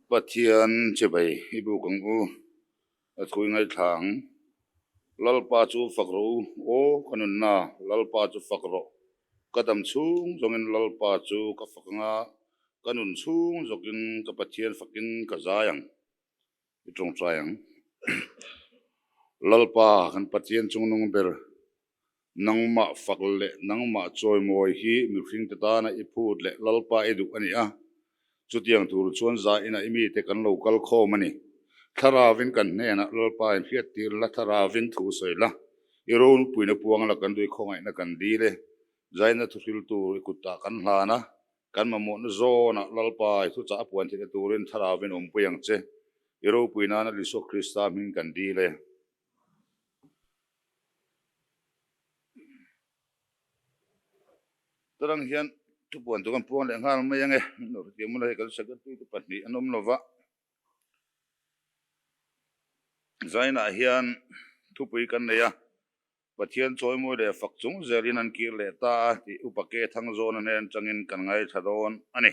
Pathian chibai i buk ang u, a thui ngaithla ang. Lalpa chu fak rawh u, aw ka nunna, Lalpa chu fak rawh. Ka dam chhung zawngin Lalpa chu ka fak ang a, ka nun chhung zawkin ka Pathian fakin ka zai ang. I tawngtai ang. Lalpa kan Pathian chungnung ber, nangmah fak leh nangmah chawimawi hi mihringte tana i phut leh Lalpa i duh a ni a. Chutiang tur chuan zainah i mite kan lo kal khawm a ni. Thlaravin kan hnenah Lalpa in hriattir la, Thlaravin thu sawi la, i ropuina puang la kan duh i khawngaihna kan dil e. Zaina thuhriltu i kutah kan hlan a, Kan mamawhna zawnah Lalpa i thuchah a puan theihna turin Thlarauin awmpui ang che. I ropui nana Isua Krista hming kan dil e. Tarang hian thupuan chu kan puang leh nghal mai ang e. Hetiang hmunah hi kan secretary te pahnih an awm lova. Zainah hian thupui kan nei a. Pathian chawimawi leh fak chung zelin an kir leh ta a tih Upa Ke Thangzawna hnen atangin kan ngaithla dawn a ni.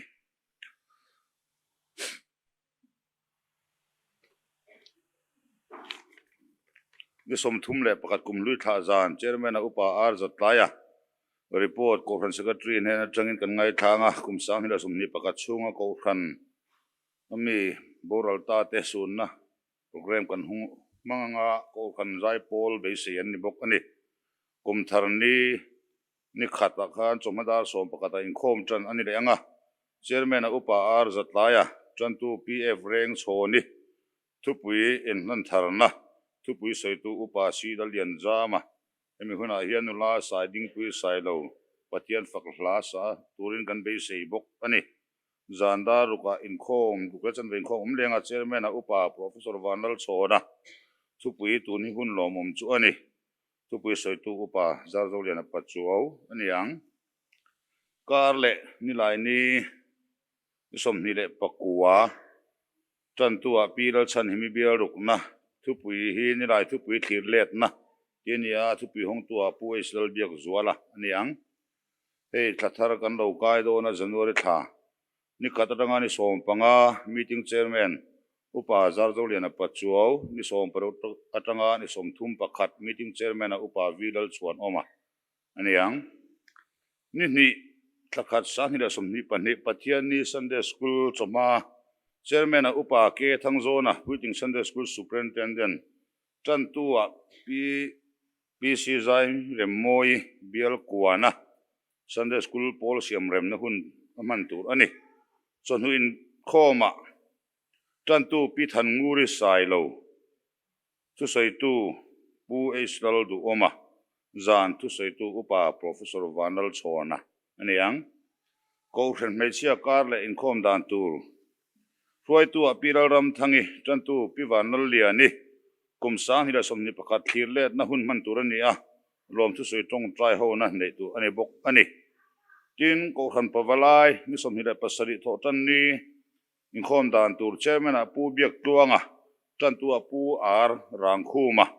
Ni 31 kum hlui thlah zan Chairman-a Upa R Zatlaia report Kohhran Secretary hnen atangin kan ngaithla ang a, kum 2021 chhunga Kohhran ami boral ta te sunna Programme kan hung hmang anga Kohhran Zaipawl beisei an ni bawk a ni. Kum thar ni ni khatah khan chawhma dar 11 ah inkhawm tan a ni leh ang a, Chairman-a Upa R Zatlaia, Tantu PF Reng Chhawni, Thupui Inhlan Tharna, Thupui Sawitu Upa C Lalianzama, hemi hunah hian nula Sai Dingpui Sailo Pathian fak hla sa turin kan beisei bawk a ni. Zan dar rukah inkhawm, ruk leh chanve inkhawm awm leng a, Chairman-a upa Professor Vanlalchhawna thupui tun hi hun lawmawm chu a ni. Thupui sawitu upa Zarzoliana Pachuau a ni ang. Kar leh nilai ni ni 29 tantuah Pi Lalchhanhimi bial rukna thupui hi nilai thupui thlir letna tih a ni a, thupui hawngtuah Pu H Lalbiakzuala a ni ang. Hei thla thar kan lo kai dawn a January thla ni khat atanga ni 15 meeting chairman Upa Zarzoliana Pachuau ni 60 atanga ni 31 meeting chairman a Upa V Lalchhuanawma a ni ang. Ni hnih thla khat 2022 Pathianni Sunday School chawhma chairman a Upa K Thangzawna Puitling Sunday School Superintendent tantu-ah Pi PC Zai Remmawi bial kuana Sunday School pawl siam remna hun a hman tur a ni. Chawhnu inkhawmah tantu Pi Thannguri Sailo, thusawitu Pu H Lalduhawma, zan thusawitu Upa Professor Vanlalchhawna a ni ang. Kohhran hmeichhia kar leh inkhawm dan tur hruaitu-ah Pi Lalramthangi, tantu Pi Vanlalliani, Kum 2021 thlir letna hun hman tur a ni a, lawmthusawi tawngtai hona neih tur a ni bawk a ni. Tin, Kohhran Pavalai ni 27 thawh tan ni inkhawm dan tur Chairman-ah Pu Biaktluanga, tantu-ah Pu R Rangkhuma,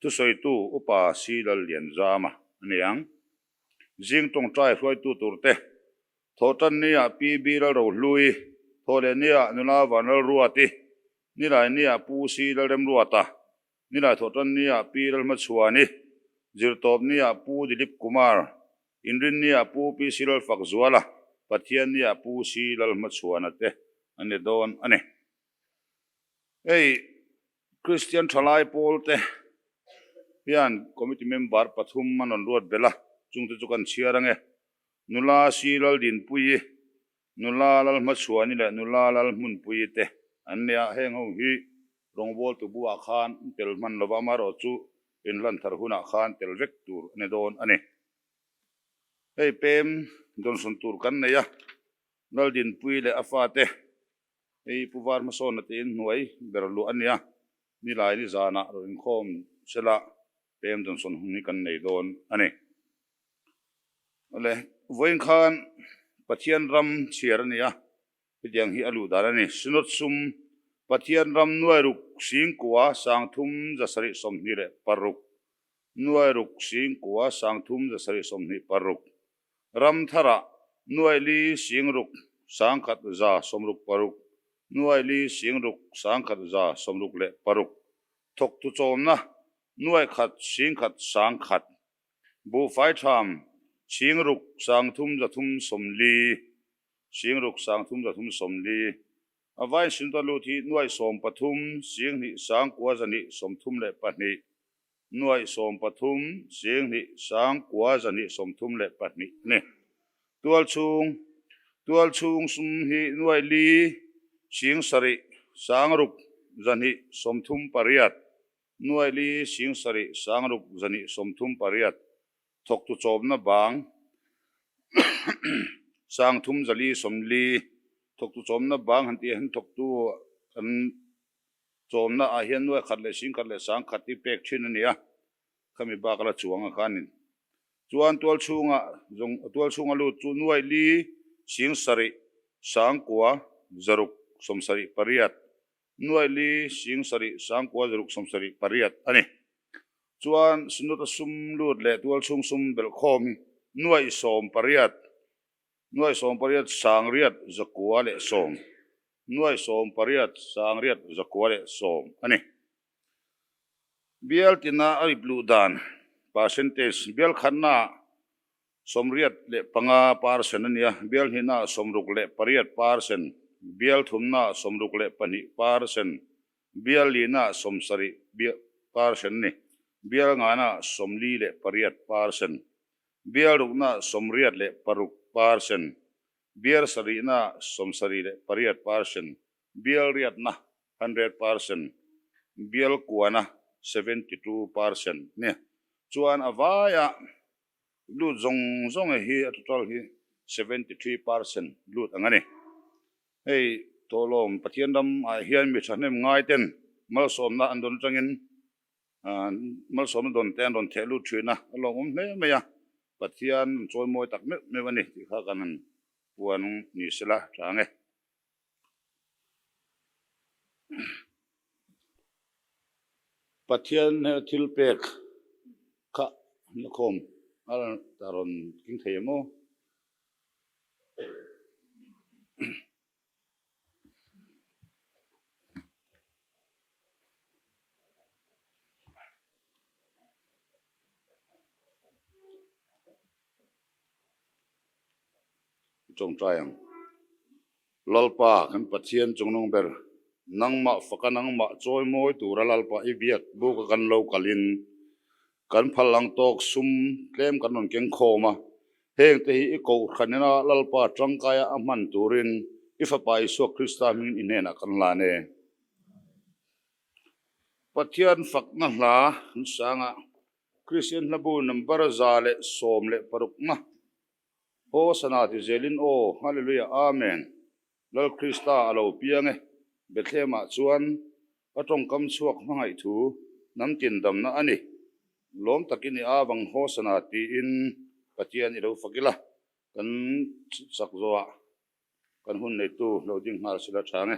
thusawitu Upa C Lallianzama a ni ang. Zing tawngtai hruaitu turte thawh tan ni-ah Pi B Lalrohlui, thawh leh ni-ah Nula Vanlalruati, Nilai nia Pu Si Lalremruata, Nilai Thawhtan nia Pi Lalhmachhuani, Zirtawp nia Pu Dilip Kumar, Inrin nia Pu Pi Si Lalfakzuala, Pathian nia Pu Si Lalhmachhuana te an ni dawn a ni. Hei Kristian Thalai Pawl te hian Committee member pathum an rawn ruat belh a, chungte chu kan chhiar ange. Nula Si Laldinpuii, Nula Lalhmachhuani leh Nula Lalhmunpuii te an ni a, heng ho hi rawngbawltu buah khan tel hman lova, amaherawhchu inhlan thar hunah khan tel vek tur a ni dawn a ni. Hei pem dawnsawn tur kan nei a, Laldinpuii leh a fate hei Pu Var hmasawnna te inhnuai ber luah a ni a, nilai ni zanah rawn inkhawm sela pem dawnsawn hun hi kan nei dawn a ni. Awle, vawiin khan Pathian ram chhiar a ni a, hetiang hi a luh dan a ni. Synod sum Pathian ram nuai ruk sing kua sang thum zasarih sawmhnih leh paruk, nuai ruk sing kua sang thum zasarih sawmhnih paruk, ram tharah nuai li sing ruk sang khat za sawmruk paruk. Nuai li 61 166. Thawktu chawmna nuai khat 10,000 1,000. Buhfai tham 6 3 340. 6 3 340. A vain Synod lut hi nuai 13 2 9 32. Nuai 13 2 9 32 a ni. Tualchhung Tualchhung sum hi nuai li 7 6 238. Nuai li 7 6 238. Thawktu chawmna bang 3440. Thawktu chawmna bang han tih ah hian thawktu an Chawmna ah hian nuai khat leh sing khat leh sang khat hi pek thin a ni a, khami bak a la chuang a khanin. Chuan tual chhunga zawng tual chhunga lut chu nuai li sing sarih sang kua zaruk 78, nuai li sing sarih sang kua zaruk 78 a ni. Chuan Synod a sum lut leh tual chhung sum belh khawm hi nuai 18 Nuai 18 sangriat 110, nuai 18 sangriat 110 a ni. Bial tina a ip luh dan, percentage, bial khatnaah 85 percent a ni a, bial hnihnaah 68 percent, bial thumnaah 62 percent, bial lihnaah 70 percent a ni, bial nganaah 48 percent. Bial rukna 86 percent, bial sarihna 78 percent, bial riatna 100 percent, bial kuana 72 percent nia. Chuan a vaia lut zawng zawng hi a total hi 73 percent lut ang a ni. Hei tawhlawm Pathian ram ah hian mi thahnem ngai ten malsawmna an dawn atangin Malsawmna dawn te an rawn theh lut thin a, a lawmawm hle mai a, Pathian an chawi mawi tak meuh meuh a ni tih kha kan han puan ni sela tha ang e. Pathian hmel thil pek kha nakhawm a rawn keng thei em aw? Tawngtai ang. Lalpa kan Pathian chungnung ber, nangmah faka nangmah chawi mawi tura Lalpa i biak buk a kan lo kalin kan phal ang tawk sum tlem kan rawn keng khawm a, Heng te hi i kohhranina Lalpa tangkaia a hman turin i Fapa Isua Krista hmingin i hnenah kan hlan e. Pathian fakna hla an sanga Kristian hlabu number 116 na Hosana ti zelin aw Hallelujah Amen Lal Krista a lo piang e Bethlehem-ah chuan a tawngkam chhuak hmangaih thu hnam tin damna a ni. Lawm takin i avang Hosana tiin Pathian i lo fak ila, kan chak zawhah kan hun neitu lo ding nghal sila tha nge.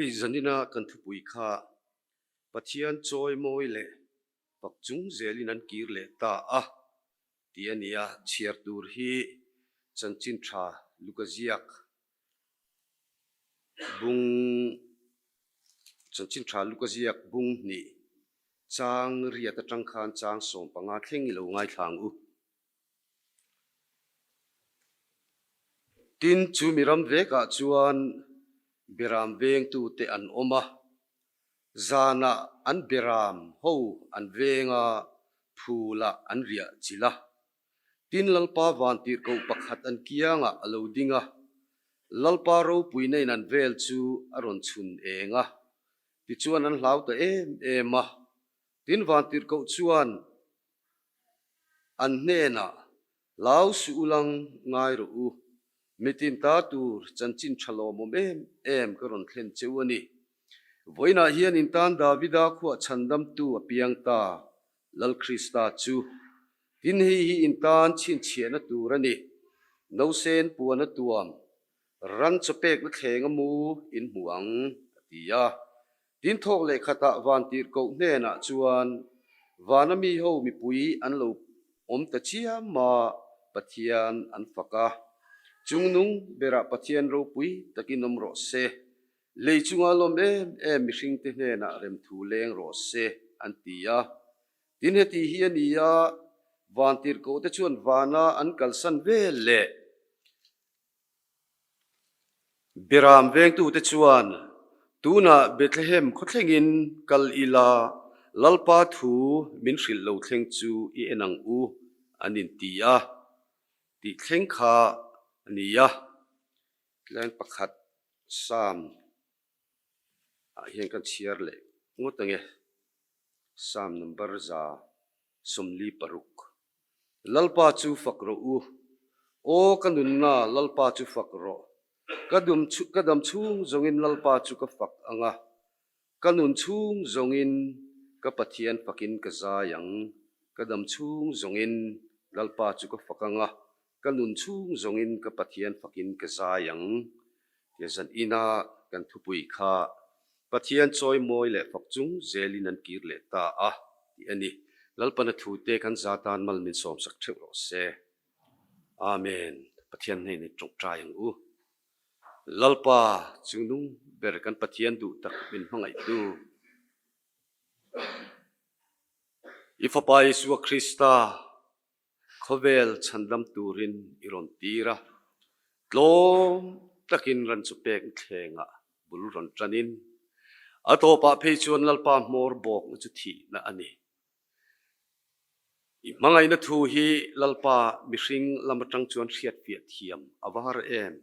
Hei zanina kan thupui kha Pathian chawi mawi leh fak chung zelin an kir leh ta a tih a ni a, chhiar tur hi chanchin tha Luka ziak Bung Chanchin tha Luka ziak bung hnih chang riat atang khan chang 15 thleng i lo ngaithla ang u. Tin, chu mi ram vekah chuan Beram vengtute an awm a, zanah an beram ho an veng a, phulah an riah chilh a. Tin, Lalpa vantirhkoh pakhat an kiangah a lo ding a, Lalpa ropuina in an vel chu a rawn chhun eng a, tichuan an hlau ta em em a. Tin, vantirhkoh chuan an hnenah, Hlau suh u lang ngai rawh u, mitin ta tur chanchin tha lawmawm em em ka rawn thlen che u a ni. Vawiinah hian in tan Davida khuah chhandamtu a piang ta, Lal Krista chu. Tin hei hi in tan chhinchhiahna tur a ni, Nausen puan a tuam, ran chawpekna thleng a mu in hmu ang, a ti a. Tin thawk leh khatah vantirhkoh hnenah chuan vana mi ho mipui an lo awm ta chiam a, Pathian an fak a. Chungnung berah Pathian ropui takin awm rawh se. Lei chunga lawm em em mihringte hnenah remthu leng rawh se, an ti a. Tin heti hi a ni a, vantirhkohte chuan vana an kalsan vel leh Beram vengtute chuan, Tunah Bethlehem khawthlengin kal ila, Lalpa thu min hrilh lo thleng chu i en ang u, an inti a, tih thleng kha a ni a. Tleng pakhat Psalm ah hian kan chhiar leh ngawt ang e, Psalm number 146. Lalpa chu fak rawh u. Aw ka nunna, Lalpa chu fak rawh. Ka dum ka dam chhung zawngin Lalpa chu ka fak ang a, ka nun chhung zawngin ka Pathian fakin ka zai ang. Ka dam chhung zawngin Lalpa chu ka fak ang a, Ka nun chhung zawngin ka Pathian fakin ka zai ang tia zan ina kan thupui kha Pathian chawimawi leh fak chung zelin an kir leh ta a tih a ni. Lalpana thute kan za tan mal min sawmsak theuh rawh se. Amen. Pathian hnenah i tawngtai ang u. Lalpa chungnung ber kan Pathian duh tak min hmangaihtu. I Fapa Isua Krista Khawvel chhandam turin i rawn tir a, tlawm takin ran chu pek thlengah bul rawn tanin, a tawpah phei chuan Lalpa hmawr bawkna chu thihna a ni. I hmangaihna thu hi Lalpa mihring lam atang chuan hriatfiah thiam a va har em?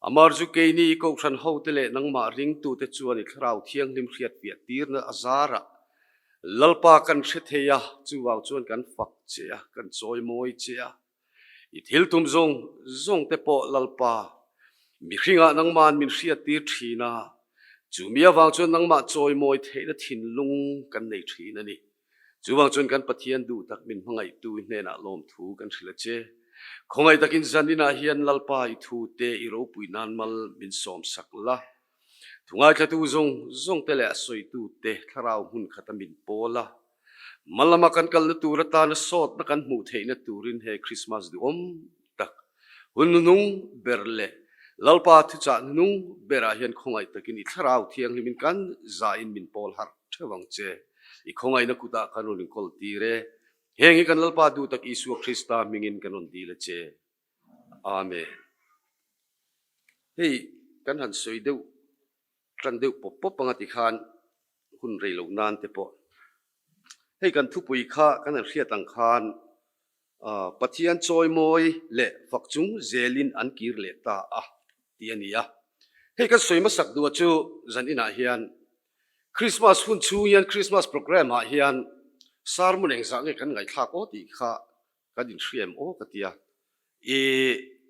Amar chu keini Kohhran hote leh nangmah ringtute chuan i Thlarau Thianghlim hriatfiah tirna a zarah Lalpa kan hre thei a, chuvang chuan kan fak che a, kan chawimawi che a. I thil tum zawng zawng te pawh Lalpa mihringah nangma'n min hriattir thin a, chumi avang chuan nangmah chawimawi theihna thinlung kan nei thin a ni. Chuvang chuan kan Pathian duh tak min hmangaihtu i hnenah lawmthu kan hrilh a che. Khawngaih takin zan inah hian Lalpa i thu te i ropui nan mal min sawm sak la. Thu ngaithlatu zawng zawng te leh a sawitu te thlarau hmun khata min pawl a. Hma lama kan kalna tur atana sawtna kan hmuh theihna turin he Krismas duhawm tak hun hnung ber leh Lalpa thuchah hnung berah hian khawngaih takin i thlarau thianghlimin kan zahin min pawl harh theuh ang che. I khawngaihna kutah kan rawn inkawl tir e. Heng hi kan Lalpa duh tak Isua Krista hmingin kan rawn dil a che. Amen. Hei kan han sawi deuh tan deuh pawp pawp anga tikhan hun rei loh nan te pawh hei kan thupui kha kan han hriat ang khan Pathian chawimawi leh fak chung zelin an kir leh ta a tih a ni a. Hei kan sawi hmasak duh chu zan inah hian Christmas hun chhung hian Christmas program ah hian sermon engzah nge kan ngaihthlak aw tih kha kan inhriam aw ka tia. I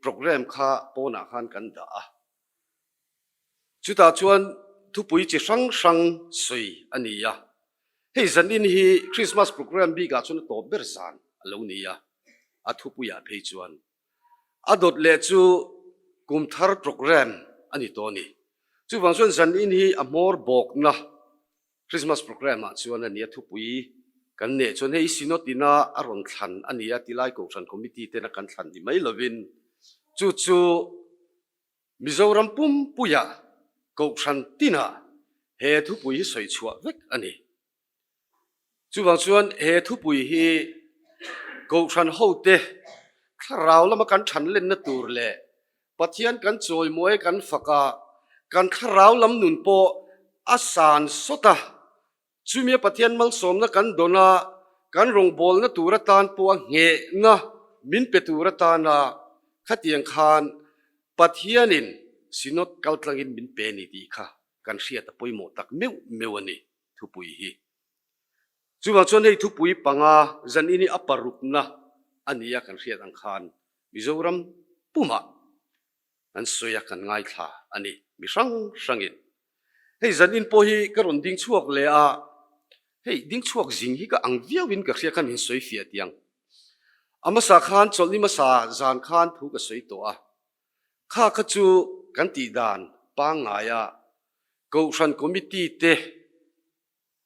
program kha pawnah khan kan dah a. Chutah chuan thupui chi hrang hrang sawi a ni a. Hei zanin hi Christmas program bikah chuan a tawp ber zan a lo ni a, a thupuiah phei chuan a dawt leh chu kum thar program a ni tawh a ni. Chuvang chuan zanin hi a hmawr bawkna Christmas program ah chuan a ni a, thupui kan neh chuan hei Synod ina a rawn thlan a ni a, tilai Kohhran Committee tena kan thlan ni mai lovin chu chu Mizoram pumpuia Kohhran tinah he thupui hi sawi chhuah vek a ni. Chuvang chuan he thupui hi Kohhran hote thlarau lama kan than lenna tur leh Pathian kan chawimawi kan fak a. Kan thlarau lam nun pawh a san sawt a, chumia Pathian malsawmna kan dawn a, kan rawngbawlna tur atan pawh a nghehna min pe tur atana khatiang khan Pathianin Synod kaltlangin min pe ni tih kha kan hriat a pawimawh tak meuh meuh a ni thupui hi. Chuvang chuan hei thupui panga zan in hi a parukna a ni a kan hriat ang khan Mizoram pumah an sawi a kan ngaithla a ni mi hrang hrangin. Hei zan in pawh hi ka rawn ding chhuak leh a, hei ding chhuak zing hi ka ang viau in ka hria khan in sawi fiah tiang. A hmasa khan chawlhni hmasa zan khan thu ka sawi tawh a, kha kha chu kan tih dan pangngai a Kohhran Committee te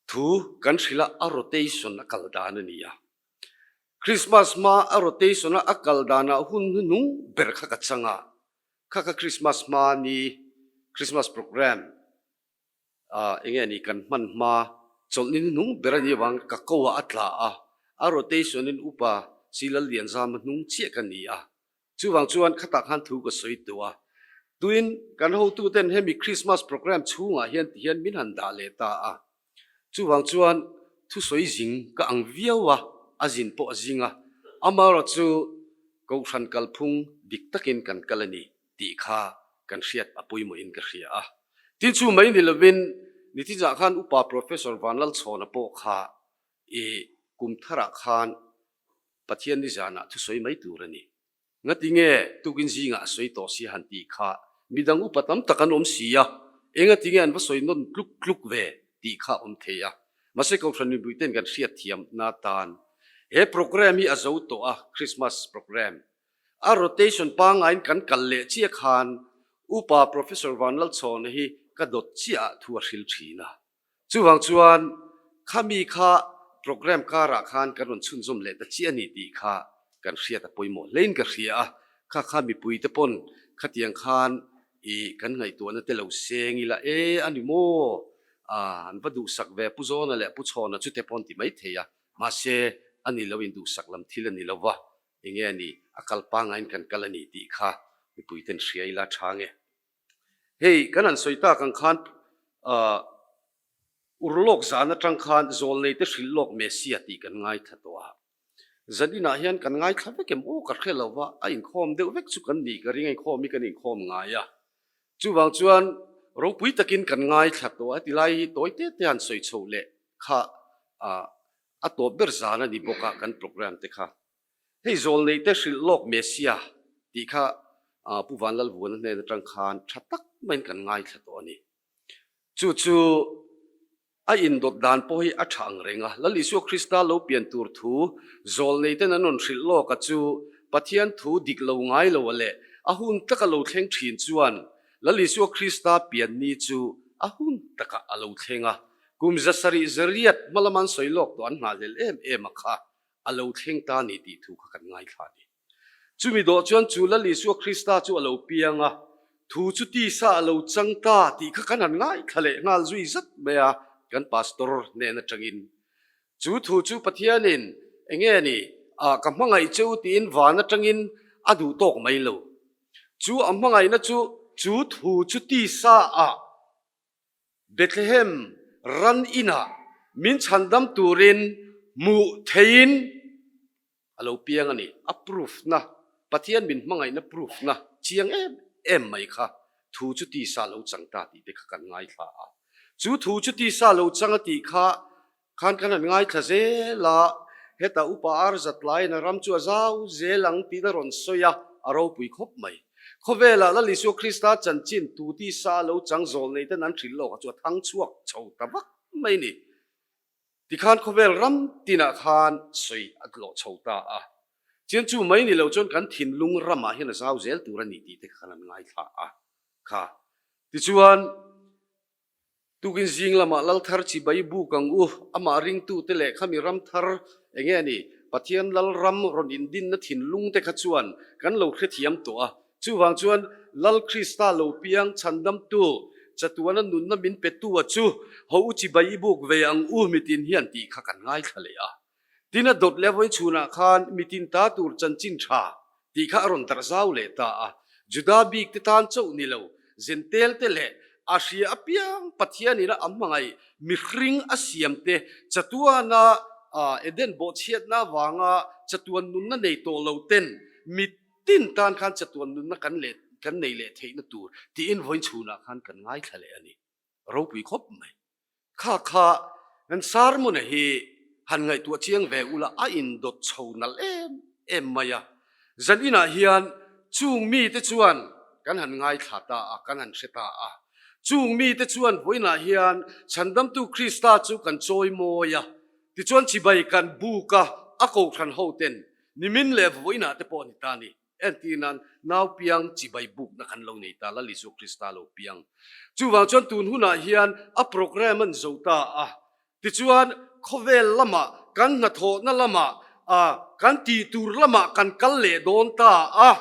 thu kan hrilh a, a rotation a kal dan a ni a. Christmas hma a rotation a a kal danah hun hnuhnung ber kha ka chang a, kha kha Christmas hma ni Christmas program ah enge ni kan hman hma chawlhni hnuhnung ber a nih avang ka ko ah a tla a, a rotation in upa Silallianzama hnung chiah ka ni a. Chuvang chuan khatah khan thu ka sawi tawh a, tuin kan hotuten hemi Christmas program chhungah hian ti hian min han dah leh ta a. Chuvang chuan thusawi zing ka ang viau a, a zin pawh a zing a, amaherawh chu Kohhran kalphung dik takin kan kal a ni tih kha kan hriat a pawimawhin ka hria a. Tin chu mai ni lovin nitinah khan Upa Professor Vanlalchhawna pawh kha i kum tharah khan Pathian ni zanah thusawi mai tur a ni. Ngati nge tukin zingah a sawi tawh si han tih kha midang upa tam tak an awm si a, engati nge an va sawi nawn tluk tluk ve tih kha a awm thei a. Mahse Kohhran mipuiten kan hriatthiamna tan he program hi a zo tawh a, Christmas program a rotation pangaiin kan kal leh chiah khan Upa Professor Vanlalchhawna hi ka dawt chiah ah thu a hril thin a. Chuvang chuan khami kha program karah khan kan rawn chhunzawm leh ta chiah a ni tih kha kan hriat a pawimawh hlein ka hria a, kha kha mipuite pawn khatiang khan i kan ngaihtuahna te lo seng ila e a ni maw? An va duhsak ve Pu Zawna leh Pu Chhawna chute pawn ti mai thei a, mahse a ni lo in duhsak lam thil a ni lo va, enge a ni a kal pangaiin kan kal a ni tih kha mipuiten hria ila tha nge. Hei kan han sawi tak ang khan ah urlawk zan atang khan zawlnei te hrilh lawk Messia tih kan ngaithla tawh a. Zaninah hian kan ngaithla vek em aw ka hre lo va, a inkhawm deuh vek chu kan nih ka ring a, inkhawm hi kan inkhawm ngai a. Chuvang chuan ropui takin kan ngaithla tawh a, tilai hi tawi te te han sawi chhoh leh kha ah a tawp ber zan a ni bawk a kan program te kha. Hei zawlnei te hrilh lawk Messia tih kha Pu Vanlalvuana hnen atang khan tha tak maiin kan ngaithla tawh a ni. Chu chu a indawt dan pawh hi a tha ang reng a, Lal Isua Krista lo pian tur thu zawlnei ten an rawn hrilh lawk a chu Pathian thu dik lo ngai lo a leh a hun taka lo thleng thin chuan Lal Isua Krista pian ni chu a hun takah a lo thleng a, kum 700 hma lama an sawi lawk tawh an nghahhlelh em em a kha. a lo thleng ta ni tih thu kha kan ngaithla a ni. Chumi dawh chuan chu Lal Isua Krista chu a lo piang a, thu chu tisa a lo chang ta tih kha kan han ngaithla leh nghal zui zat mai a, kan pastor hnen atangin. Chu thu chu Pathianin enge ni ah ka hmangaih che u tiin van atangin a duh tawk mai lo. Chu a hmangaihna chu chu thu chu tisa ah Bethlehem ran inah min chhandam turin hmuh theihin a lo piang a ni. A proof na, Pathian min hmangaihna proof na chiang em em mai kha thu chu tisa lo chang ta tih te kha kan ngaithla a. Chu thu chu tisa lo chang a tih kha Khan kan han ngaithla zel a, hetah upa ar zat laiin a ram chu a zau zel ang tiin a rawn sawi a, a ropui khawp mai. Khawvelah Lal Isua Krista chanchin tu tisa a lo chang zawl nei ten an hrilh lawk a chu a thang chhuak chho ta vak mai ni. Tikhan khawvel ram tinah khan sawi a tlawh chho ta a. Chian chu mai ni lo chuan kan thinlung ramah hian a zau zel tur a ni tih te kha kan han ngaithla a kha. Tichuan. Tukin zing lamah Lal thar chibai buk ang u, amah ringtute leh khami ram thar eng nge ni, Pathian Lal ram rawn indinna thinlung te kha chuan kan lo hrethiam tawh a. Chuvang chuan Lal Krista lo piang chhandamtu, chatuana nunna min petu a chu ho u chibai i buk ve ang u mitin hian tih kha kan ngaithla leh a. Tin a dawt leh vawi chhunah khan mitin ta tur chanchin tha tih kha a rawn darh zau leh ta a. Juda bik te tan chauh ni lo, Zentel te leh A hria apiang Pathianin a hmangaih mihring a siam te chatuana Eden bawhchhiatna avanga chatuan nunna nei tawh lo ten mitin tan khan chatuan nunna kan leh kan nei leh theihna tur tiin vawiin chhunah khan kan ngaithla leh a ni. Ropui khawp mai. Kha kha kan sermon-a hi han ngaihtuah chiang ve ula a indawt chho nalh em em mai a. Zan inah hian chung mite chuan kan han ngaithla ta a, kan han hre ta a. Chung mite chuan vawiinah hian Chhandamtu Krista chu kan chawi mawi a, tichuan chibai kan buk a, a kohhran hoten nimin leh vawiinah te pawh a ni ta a ni. Entir nan nau piang chibai bukna kan lo nei ta, Lal Isua Krista lo piang. Chuvang chuan tun hunah hian a programme an zo ta a, tichuan khawvel lamah kan hnathawhna lamah kan tih tur lamah kan kal leh dawn ta a.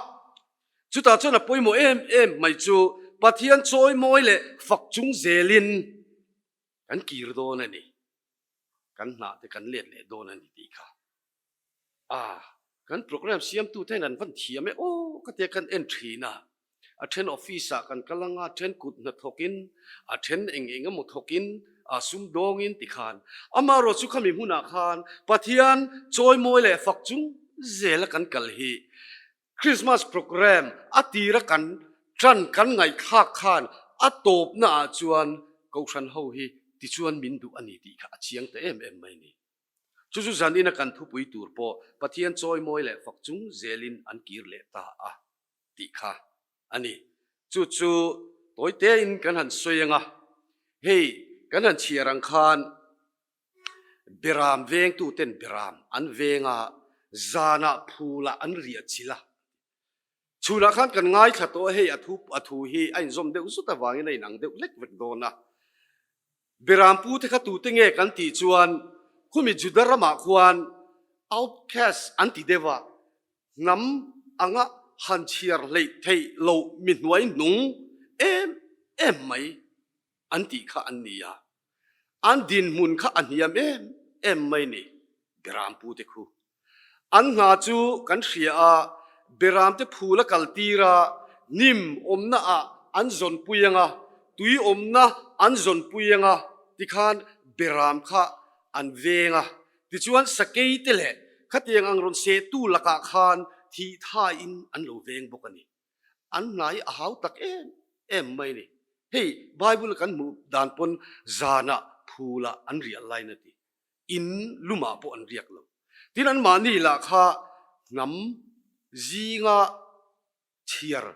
Chutah chuan a pawimawh em em mai chu Pathian chawimawi leh fak chung zelin kan kir dawn a ni. Kan hnah te kan let leh dawn a ni tih kha. A, kan programme siamtu te hian an van thiam e aw ka tia kan en thin a, a then office ah kan kal anga, a then kut hnathawk in, a then eng eng emaw thawk in, a sumdawng in tikhan amaherawh chu khami hmunah khan Pathian chawimawi leh fak chung zela kan kal hi Christmas programme a tira kan tan kan ngaihthlak khan a tawpna ah chuan Kohhran ho hi tichuan min duh a ni tih kha a chiang ta em em mai a ni. Chu chu zanina kan thupui tur pawh Pathian chawimawi leh fak chung zelin an kir leh ta a tih kha a ni. Chu chu tawi tein kan han sawi ang a, hei kan han chhiar ang khan Beram vengtuten Beram an veng a, zanah phulah an riah chilh a. Chhunah khan kan ngaithla tawh a, hei a thu a thu hi a inzawm deuh zut avangin a inang deuh hlek vek dawn a. Berampu te kha tute nge kan tih chuan khumi Juda ramah khuan outcast an ti deuh a, hnam anga han chhiar hleih theih loh mi hnuai hnung em em mai an tih kha an ni a, an dinhmun kha a hniam em em mai ni Berampu te khu. An hna chu kan hria a, beramte phul a kal tir a, hnim awmna ah an zawnpui ang a, tui awmna an zawnpui ang a, tikhan beram kha an veng a. Tichuan sakei te leh khatiang ang rawn sehtu lakah khan thih thain an lo veng bawk a ni. An hna hi a hau tak em em mai a ni. Hei Bible kan hmuh dan pawn zanah phulah an riah lain a ti. In lumah pawh an riak lo. Tin, anmahni lah kha hnam zinga chhiar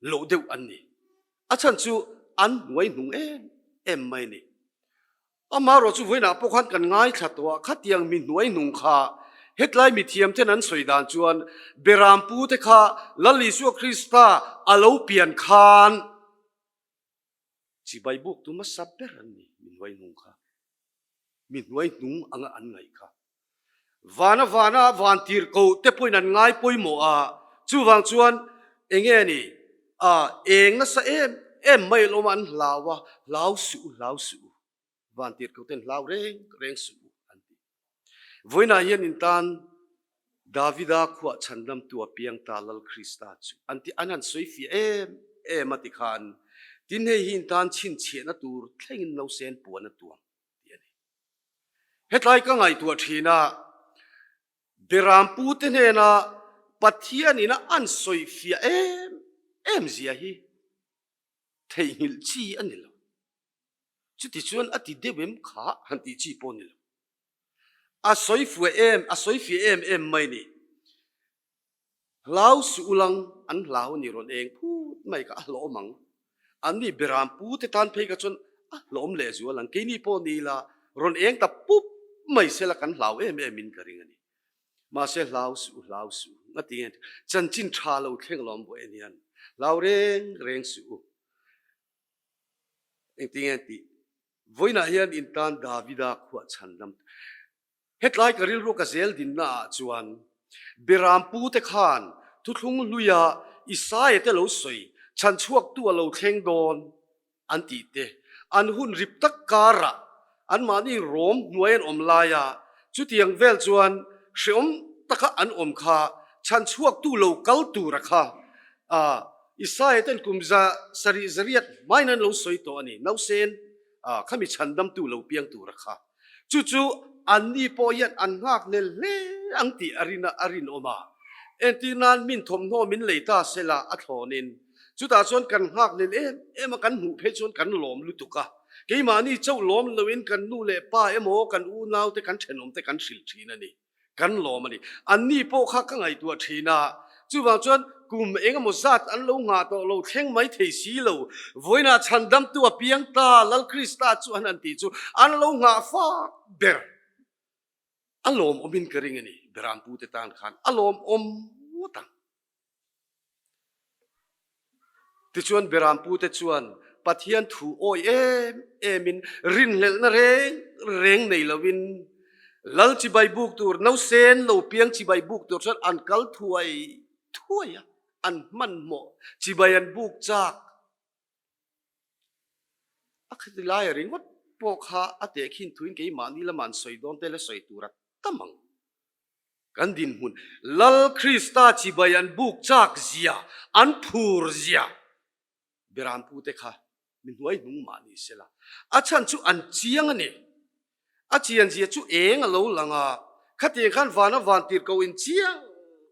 loh deuh an ni. A chhan chu an hnuai hnung em em mai a ni. Amaherawh chu vawiinah pawh khan kan ngaithla tawh a, khatiang mi hnuai hnung kha hetlai mithiam ten an sawi dan chuan Berampu te kha Lal Isua Krista a lo pian khan Chibai buk tu hmasa ber an ni, mi hnuai hnung kha. Mi hnuai hnung anga an ngaih kha. Vana vana van tir ko te pawhin an ngai pawimawh a, chuvang chuan enge ni, a eng nasa em em mai alawm a an hlau a, hlau suh u, hlau suh u. Van tir ko ten hlau reng reng suh u an ti. Vawiinah hian in tan Davida khuah chhandamtu a piang ta Lal Krista chu an ti an han sawi fiah em em a ti khan tin hei hi in tan chhinchhiahna tur thlengin nausen puan a tuam tih a ni. Hetlai ka ngaihtuah thin a, Berampu te hnena Pathian ina an sawi fiah em em zia hi theihnghilh chi a ni lo. Chutichuan a ti deuh em kha han tih chi pawh a ni lo. A sawi fuah em, a sawi fiah em em mai ni. Hlau suh ulang an hlau a ni rawn eng phut mai kha a hlawm ang. An ni beram pu te tan phei kha chuan a hlawm leh zual ang. Keini pawh ni ila rawn eng ta pup mai sela kan hlau em em in ka ring a ni. Mahse hlau suh u, hlau suh u. Ngati nge chanchin tha lo thleng lawm buai a nian. Hlau reng reng suh u. Engtinge tih Vawiinah hian in tan Davida khuah chhan lam. Hetlai ka rilru ka zel dinna ah chuan Beram pu te khan thuthlung hluia Isaia te lo sawi chhan chhuaktu a lo thleng dawn an tih te an hun rip tak karah anmahni rawm hnuai an awm laia chutiang vel chuan hreawm taka an awm kha chhan chhuaktu lo kal tura kha a. Isaia ten kum 700 zariat hmain an lo sawi tawh a ni, nausen khami chhandamtu lo piang tura kha. Chu chu anni pawh hian an nghak nel hle ang tih a rin a rinawm a. Entir nan min thawmhnaw min lei ta sela a thlawnin chutah chuan kan nghak nel em em a, kan hmuh phei chuan kan lawm lutuk a. Keimahni chauh lawm loin kan nu leh pa emaw kan unaute kan thenawmte kan hrilh thin a ni. Kan lawm a ni. Anni pawh kha ka ngaihtuah thin a, chuvang chuan kum eng emaw zat an lo nghah tawh lo thleng mai thei si lo. Vawiinah chhandamtu a piang ta, Lal Krista chu an han tih chu an lo nghah fak ber. A lawmawmin ka ring a ni, Berampute tan khan a lawmawm ngawt ang. Tichuan Berampute chuan Pathian thu awi em emin rinhlelhna reng reng nei loin Lal chibai buk tur nausen lo piang chibai buk tur chuan an kal thuai thuai a, an hmanhmawh chibai an buk chak. A khati laia ringawt pawh kha a tehkhin thuin keimahni lama an sawi dawn te la sawi tur a tam ang. Kan dinhmun Lal Krista chibai an buk chak zia, an phur zia Berampute kha mi hnuai hnung mah ni sela, a chhan chu an chiang a ni. A chian zia chu eng a lo lang a, khatiang khan vana van tir ko in chiang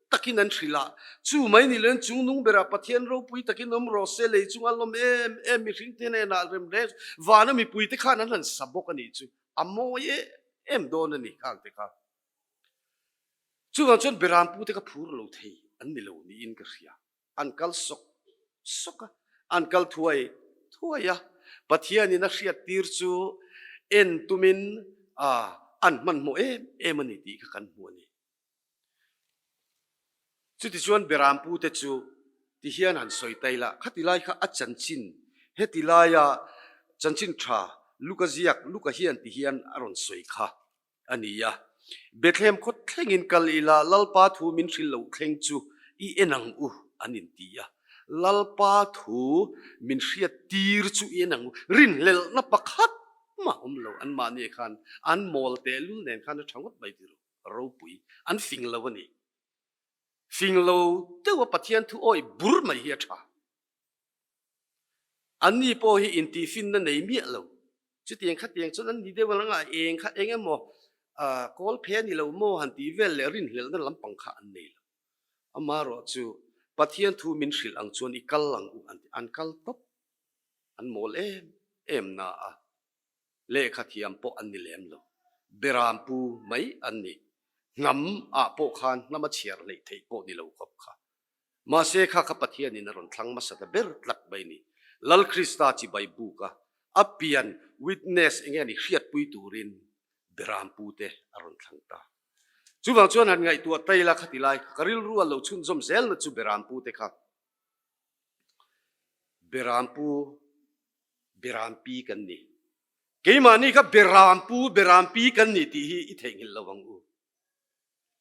takin an hrilh a, chu mai ni loin chung nung berah Pathian ropui takin awm rawh se, lei chunga lawm em em mihringte hnenah rem reng vana mipuite khan an han sa bawk a nih chu a mawi em em dawn a ni khang te kha. Chuvang chuan Berampute ka phur lo thei an ni lo niin ka hria. An kal sawk sawk a, an kal thuai thuai a. Pathianin a hriattir chu en tumin an hmanhmawh em em a ni tih kha kan hmu a ni. Chutichuan Berampute chu ti hian han sawi ta ila, khati lai kha a chanchin, heti laia chanchin tha Luka ziak, Luka hian ti hian a rawn sawi kha. a ni a. Bethlehem khaw thlengin kal ila Lalpa thu min hrilh loh thleng chu i en ang u an inti a. Lalpa thu min hriat tir chu i en ang u. Rinhlelhna pakhat mah awm lo anmahni khan an mawl tehlul nen khan a tha ngawt mai tiro ropui an fing lo a ni. Fing lo deuha Pathian thu awih bur mai hi a tha. Anni pawh hi intihfinna nei miah lo. Chutiang khatiang chuan an ni deuh ang a, eng kha eng emaw kawl phe a ni lo maw han tih vel leh rinhlelhna lampang kha an nei lo. Amaherawh chu Pathian thu min hrilh ang chuan i kal ang u an ti. An kal tawp. An mawl em em na a, lehkha thiam pawh an ni lem lo. Beram pu mai an ni. Hnam ah pawh khan hnam a chhiar hleih theih pawh ni lo khawp kha. Mahse kha kha Pathianin a rawn thlang hmasa ta ber tlat mai ni. Lal Krista chibai buk a, a pian witness enge a ni hriatpui turin Berampu te a rawn thlang ta. Chuvang chuan han ngaihtuah tail a khati lai ka rilru a lo chhunzawm zelna chu Berampu te kha Berampu Berampi kan ni. Keimahni kha Berampu Berampi kan ni tih hi i theihnghilh lo ang u.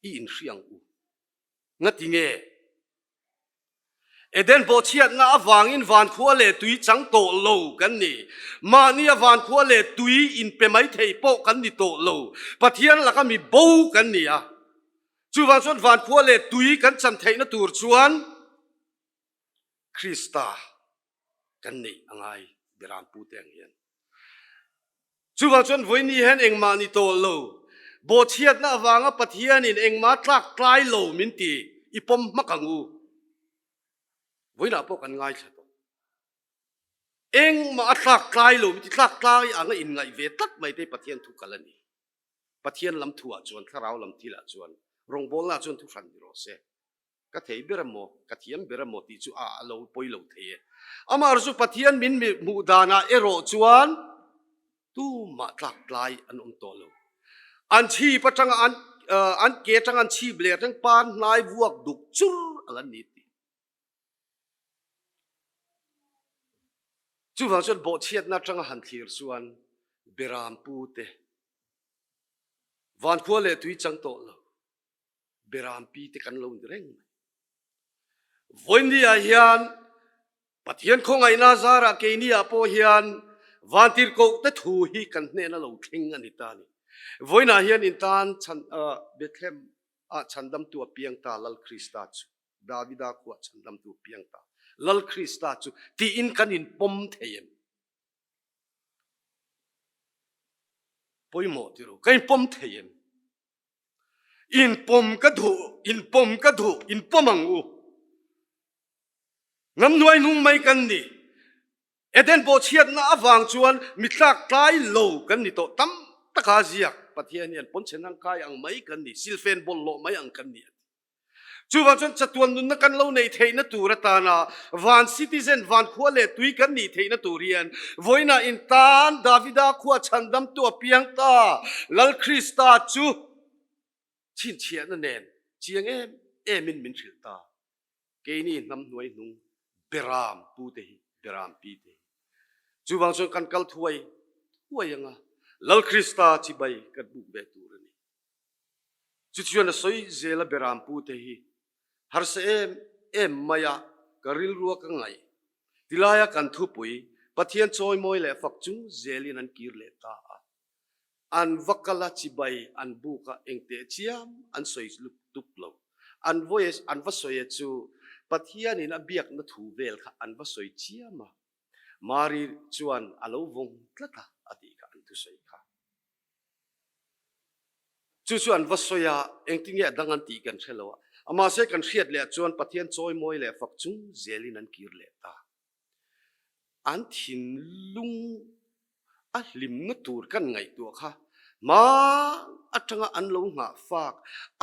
I inhria ang u. Ngati nge? Eden bawhchhiatna avangin vankhua leh tui chang tawh lo kan ni. Mahnia vankhua leh tui inpe mai thei pawh kan ni tawh lo. Pathian laka mi bo kan ni a. Chuvang chuan vankhua leh tui kan chan theihna tur chuan Krista kan neih a ngai Berampute ang hian. Chuvang chuan vawiini hian engmah ni tawh lo, bawhchhiatna avanga Pathianin engmah tlak tlai lo min ti i pawm hmak ang u. Vawiinah pawh kan ngaithla tawh. Engmah a tlak tlai lo min ti, tlak tlai anga inngaih ve tlat mai te Pathian thu kal a ni. Pathian lam thuah chuan, thlarau lam thilah chuan, rawngbawlnaah chuan thu hran ni rawh se. Ka thei ber emaw, ka thiam ber emaw tih chu a lo pawi lo thei e. Amah chu Pathian min hmuh danah erawh chuan tumah tlak tlai an awm tawh lo. An chhip atanga an an ke atanga an chhip leh atang pan hnai vuak duk chur a la ni tih. Chuvang chuan bawhchhiatna atanga han thlir chuan Berampu te vankhua leh tui chang tawh lo. Berampi te kan lo ni reng mai. Vawinia hian Pathian khawngaihna zarah keiniah pawh hian vantirhkoh te thu hi kan hnena lo thleng a ni ta a ni. Vawiinah hian in tan chhan Bethlehem ah chhandamtu a piang ta Lal Krista chu Davida khuah chhandamtu piang ta. Lal Krista chu tiin kan inpawm thei em? Pawimawh ti ru, ka inpawm thei em? Inpawm ka duh, inpawm ka duh, inpawm ang u. Hnam hnuai hnung mai kan ni. Eden bawhchhiatna avang chuan mi tlak tlai lo kan ni tawh tam taka ziak Pathian hian pawnchhen ang kai ang mai kan ni, silfen bawlhhlawh mai ang kan ni a ti. Chuvang chuan chatuan nunna kan lo neih theihna tur atana van citizen, van khua leh tui kan nih theihna tur hian vawiinah in tan Davida khua chhandamtu a piang ta, Lal Krista chu chhinchhiahna nen chiang em emin min hrilh ta. Keini hnam hnuai hnung beram pute hi, beram pi te hi. Chuvang chuan kan kal thuai thuai anga Lal Krista chibai kan buk ve tur a ni. Chu chuan a sawi zel a beram pute hi harsa em em mai a ka rilrua ka ngaih. Tilaia kan thupui Pathian chawimawi leh fak chung zelin an kir leh ta a. An va kal a chibai an buk a engteh chiam an sawi lup dup lo. An vawi an va sawi a chu Pathianin a biakna thu vel kha an va sawi chiam a. Mari chuan a lo vawng tlat a a tih kha an thusawi kha. Chu chu an va sawi a, engtin nge a dang an tih kan hre lo a. Mahse kan hriat leh chuan Pathian chawimawi leh fak chung zelin an kir leh ta. An thinlung a hlimna tur kan ngaihtuah kha hma atanga an lo nghah fak,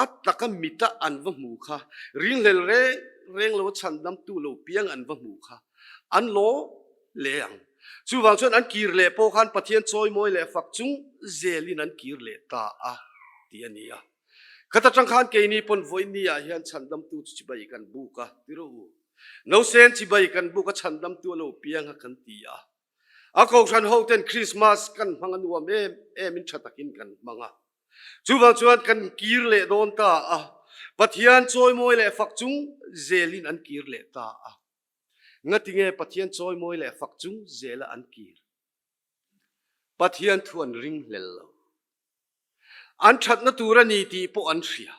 a taka mita an va hmu kha, ringhlel reng reng lo chhandamtu lo piang an va hmu kha an lawm hle ang. Chuvang chuan an kir leh pawh khan Pathian chawimawi leh fak chung zelin an kir leh ta a tih a ni a. Khat atang khan keini pawn vawiin ah hian chhandamtu chu chibai kan buk a ti rawh u. Nausen chibai kan buk a chhandamtu a lo piang a kan ti a. A kohhran ho ten Christmas kan hmang a nuam em em in tha takin kan hmang a. Chuvang chuan kan kir leh dawn ta a. Pathian chawimawi leh fak chung zelin an kir leh ta a. Ngatinge Pathian chawimawi leh fak chung zela an kir? Pathian thu an ring hlel lo. An thatna tur a ni tih pawh an hria.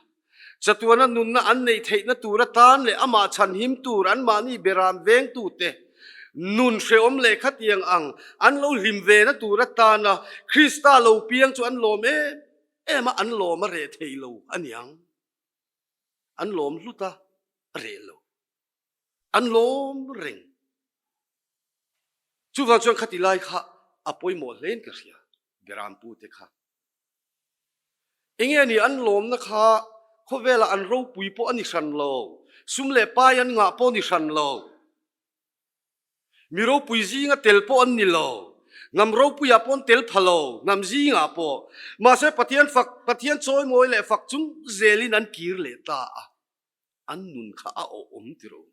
Chatuana nunna an neih theihna tur atan leh amah chhanhim tur anmahni beram vengtute nun hrehawm leh khatiang ang an lo hlim vena tur atana Krista lo piang chu an lawm em em a, an lawm a reh thei lo a niang. An lawm hlut a, a reh lo. An lawm reng. Chuvang chuan khati lai kha a pawimawh hlein ka hria, Berampute kha. Enge ni an lawmna kha khawvelah an ropui pawh a ni hran lo, sum leh pai an ngah pawh a ni hran lo, mi ropui zinga tel pawh an ni lo, hnam ropuiah pawh an tel pha lo, hnam zingah pawh. Mahse Pathian fak, Pathian chawimawi leh fak chung zelin an kir leh ta a, an nun kha a awhawm tiro.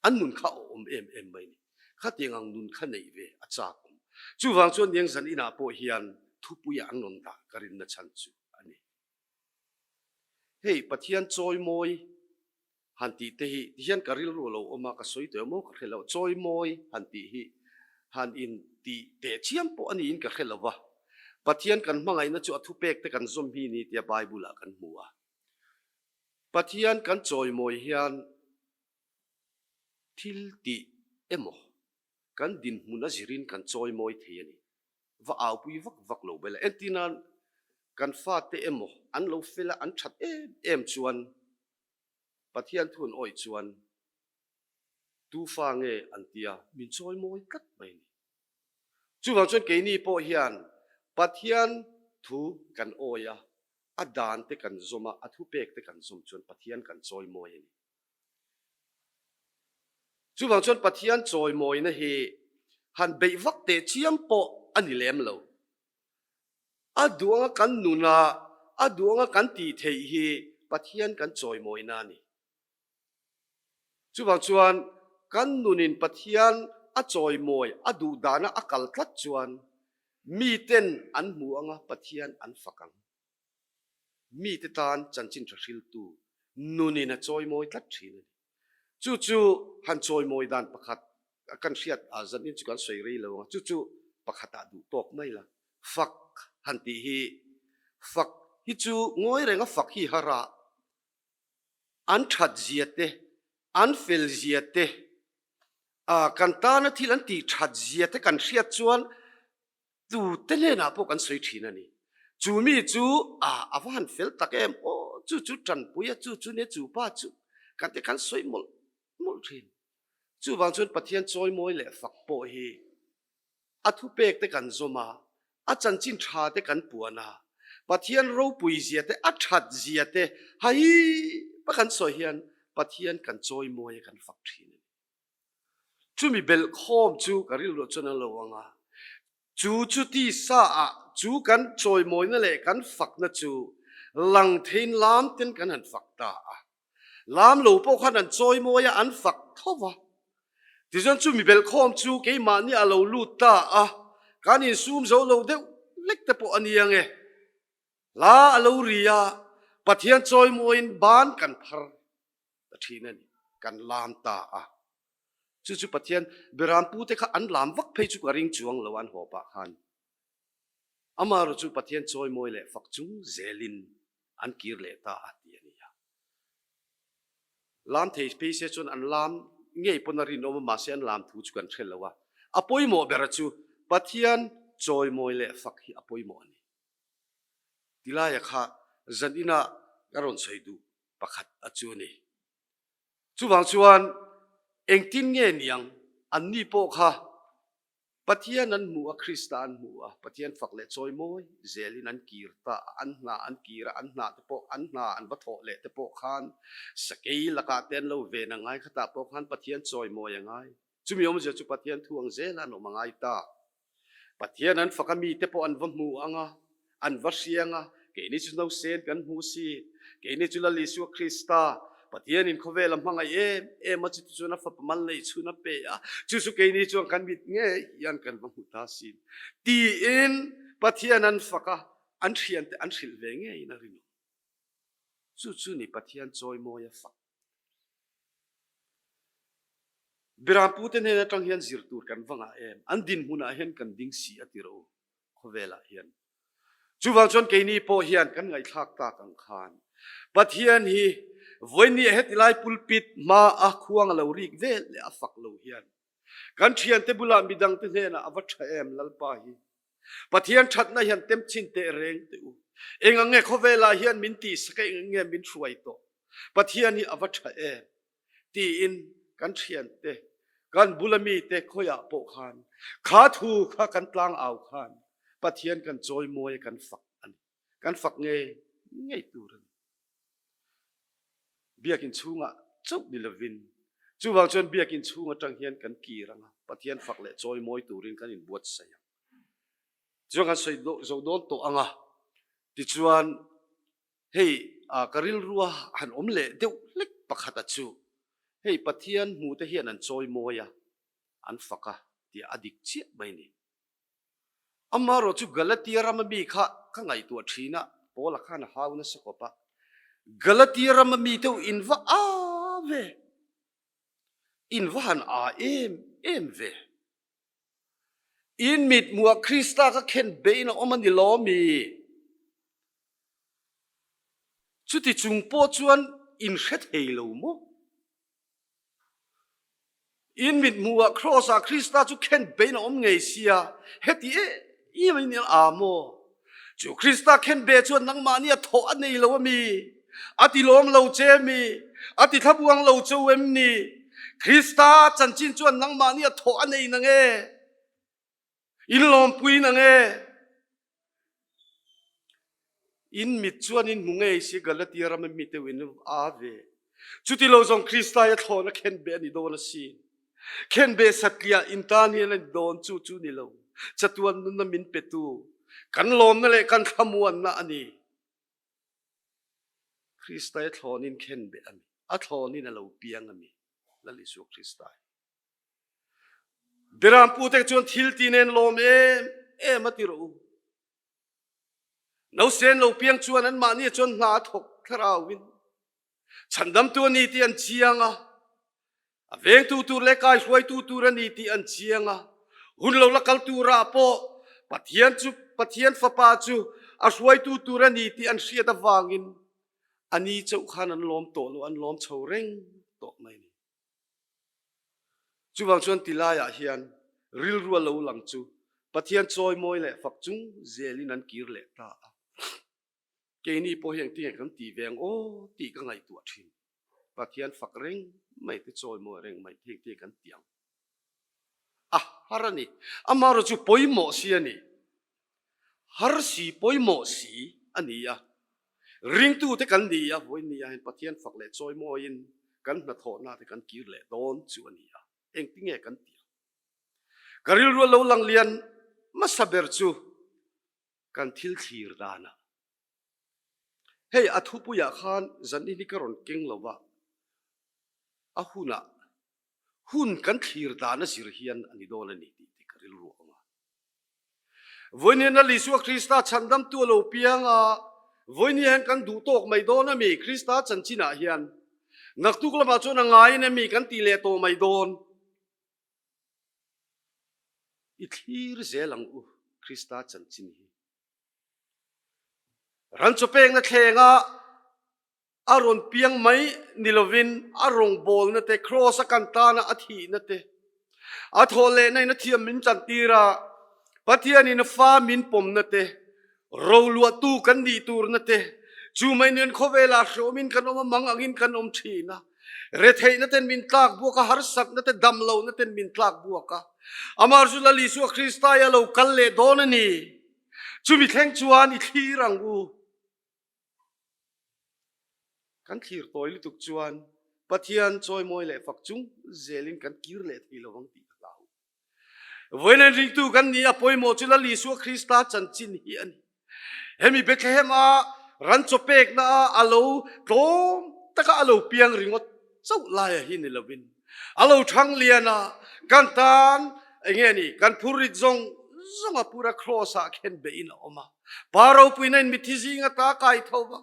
An nun kha a awm em em mai ni. Khatiang ang nun kha neih ve a chak awm. Chuvang chuan Niang zan inah pawh hian thupuia an rawn dah ka rinna chhan chu a ni. Hei Pathian chawimawi han tih te hi tihian ka rilru a lo awm a, ka sawi tawh emaw ka hre lo. Chawimawi han tih hi han in tih teh chiam pawh a niin ka hre lo va. Pathian kan hmangaihna chu a thupek te kan zawm hi ni tia Bible ah kan hmu a. Pathian kan chawimawi hian thil tih emaw kan dinhmun a zirin kan chawimawi thei a ni. Va aupui vak vak lo bel a. Entir nan kan fate emaw an lo fel a, an that em em chuan Pathian thu an awih chuan tu fa nge an tia min chawimawi tlat mai a ni. Chuvang chuan keini pawh hian Pathian thu kan awi a, a dan te kan zawm a, a thupek te kan zawm chuan Pathian kan chawimawi a ni. Chuvang chuan Pathian chawimawina hi han beih vak teh chiam pawh a ni lem lo. A duh anga kan nun a, a duh anga kan tih theih hi Pathian kan chawimawina a ni. Chuvang chuan kan nunin Pathian a chawimawi, a duh dana a kal tlat chuan miten an hmu anga Pathian an fak ang. Mite tan chanchin tha hriltu nunin a chawimawi tlat thin a ni. Chu chu han chawimawi dan pakhat kan hriat a zanin chu kan sawi rei lo ang a, chu chu pakhatah duh tawk mai la. Fak han tih hi, fak hi chu ngawi renga fak hi har a, an that zia te, an fel zia te. Kan tana thil an tih that zia te kan hriat chuan tute hnenah pawh kan sawi thin a ni. Chu mi chu a va han fel tak em aw, chu chu tanpui a, chu chu nia chu pa chu kan te kan sawi mawlh mawlh thin. Chuvang chuan Pathian chawimawi leh fak pawh hi a thupek te kan zawm a, a chanchin tha te kan puan a, Pathian ropui zia te, a that zia te haipa kan sawi hian Pathian kan chawimawi a kan fak thin a ni. Chumi belhkhawm chu ka rilruah chuan a lo ang a, chu chu tisa ah chu kan chawimawina leh kan fakna chu lang theiin lam ten kan han fak ta a. Lam lo pawh khan an chawimawi a, an fak tho va. Tichuan chumi belhkhawm chu keimahni a lo lut ta a, kan insum zo lo deuh lek te pawh a ni ang e. Hla a lo ri a, Pathian chawimawiin ban kan phar. ta thin a ni, kan lam ta a. Chu chu Pathian Beram pute kha an lam vak phei chu ka ring chuang lo an haw pah khan. Amaherawh chu Pathian chawimawi leh fak chung zelin an kir leh ta a ti a ni a. Lam thei phei se chuan an lam ngei pawn a rinawm a, mahse an lam thu chu kan hre lo a. A pawimawh bera chu Pathian chawimawi leh fak hi a pawimawh a ni. Tilaia kha zan inah ka rawn sawi duh pakhat a chu a ni. Chuvang chuan engtin nge niang anni pawh kha Pathian an hmu a, Krista an hmu a, Pathian fak leh chawimawi zelin an kir ta a, an hna an kir a, an hna te pawh an hna an va thawh leh te pawh khan sakei lakah te an lo ven a ngai, khatah pawh khan Pathian chawimawi a ngai. Chumi awmzia chu Pathian thu ang zela an awm a ngai ta. Pathian an fak a mite pawh an va hmu ang a, an va hriang a, keini chu nausen kan hmu si, keini chu Lal Isua Krista, Pathianin khawvel a hmangaih em em a, chuti chuan a fapa mal neih chhun a pe a, chu chu keini chuan kan mit ngei hian kan va hmu ta sin, tiin Pathian an fak a, an thiante an hrilh ve ngeiin a rinawm. Chu chu ni Pathian chawimawi a fak. Birampute hnen atang hian zir tur kan va ngah em? An dinhmunah hian kan ding si a ti rawh u, khawvelah hian. Chuvang chuan keini pawh hian kan ngaihthlak tak ang khan Pathian hi vawiin heti lai pulpit hma a khuang a lo rik vel leh a fak lo hian kan thiante bulah midangte hnenah a va tha em Lalpa hi. Pathian thatna hian tem chin teh reng teh u. Eng ang nge khawvelah hian min tihsak a, eng ang nge min hruai tawh. Pathian hi a va tha em tiin kan thiante, kan bula mite khawiah pawh khan kha thu kha kan tlang au khan Pathian kan chawimawi a, kan fak a ni. Kan fak ngei ngei tur a ni. Biakin chhungah chauh ni lovin chuvang chuan biakin chhung atang hian kan kir ang a, Pathian fak leh chawimawi turin kan inbuatsaih ang. Tichuan kan sawi zo dawn tawh ang a, tichuan hei ka rilrua han awm leh deuh hlek pakhata chu hei Pathian hmute hian an chawimawi a, an fak a tih a dik chiah mai a ni. Amaherawh chu Galatia rama mi kha ka ngaihtuah thin a, Paula khan a hau nasa khawp a, Galatia rama mi te u in va a ve, in va han a em em ve. In mit hmuh ah Krista ka khen bein a awm a ni lo mi? Chuti chung pawh chuan in hre thei lo maw? In mit hmuh ah Kraws ah Krista chu khen bein a awm ngei sia, heti em em in a maw? Chu Krista khen be chuan nangmah nia thawh a nei lo a mi? A ti lawm lo che mi? A ti thlabuang lo cheu em ni? Krista chanchin chuan nangmah nia thawh a nei nang e? In lawmpui nang e? In mit chuan in hmu ngei si Galatia ram a mi teuh in a ve. Chuti lo zawng Krista hi a thlawn a khen beh a ni dawn asin. Khen beh satliah in tan hian a ni dawn chu chu ni lo. Chatuan nunna min petu kan lawmna leh kan thlamuanna a ni. Krista hi a thlawn in khen beh a ni. A thlawn in a lo piang a ni. Lal Isua Krista hi. Beram pute chuan thil ti nen lawm em em a ti rawh u. Nausen lo piang chuan anmahni chuan hna a thawk thlarauin chhandamtu a ni tih an chiang a, a vengtu tur leh kaihruaitu tur a ni tih an chiang a, hun lo la kal turah pawh Pathian chu Pathian fapa chu a hruaitu tur a ni tih an hriat avangin a ni chauh khan an lawm tawh lo, an lawm chho reng tawh mai a ni. Chuvang chuan tilaiah hian rilru a lo lang chu Pathian chawimawi leh fak chung zelin an kir leh ta a. Keini pawh hi engtinge kan tih ve ang aw tih ka ngaihtuah thin. Pathian fak reng mai te chawimawi reng mai te engtinge kan tih ang? A har a ni. Amaherawh chu pawimawh si a ni. Har si pawimawh si a ni a. Ringtute kan ni a, vawiin hian Pathian fak leh chawimawiin kan hnathawhna te kan kir leh dawn chu a ni a. Engtinge kan tih ang? Ka rilru a lo lang lian hmasa ber chu kan thil thlir danah. Hei a thupuiah khan zan in hi ka rawn keng lo va, a hunah hun kan thlir dan a zir hian a ni dawn a ni tih te ka rilru a awm a. Vawiin hian Isua Krista chhandamtu a lo piang a, vawiin hian kan duh tawk mai dawn a mi Krista chanchinah hian naktuk lamah chuan a ngaiin a mi kan tih leh tawh mai dawn. I thlir zel ang u Krista chanchin hi. Ran chaw pekna thlenga a rawn piang mai ni lovin a rawngbawlna te, Kraws a kan tana a thihna te, a thawh lehna in a thiam min chantir a, Pathianin a fa min pawmna te, roluahtu kan nih turna te, chu mai nen khawvelah hreawmin kan awm a, mang angin kan awm thin a. Retheihna ten min tlak buak a, harsatna te, damlohna ten min tlak buak a. Amah chu Lal Isua Krista i a lo kal leh dawn a ni. Chumi thleng chuan i thlir ang u. Kan thlir tawi lutuk chuan Pathian chawimawi leh fak chung zelin kan kir leh thei lovang tih ka hlau. Vawiin ringtu kan ni a pawimawh chu Lal Isua Krista chanchin hi a ni. Hemi Bethlehem a ran chaw pekna a a lo tlawm taka a lo piang ringawt chauh laia hi ni lovin a lo thang lian a, kan tan enge ni kan phurrit zawng zawng a pura cross ah khen behin a awm a. Pa ropuina in mithi zing ata kai tho va.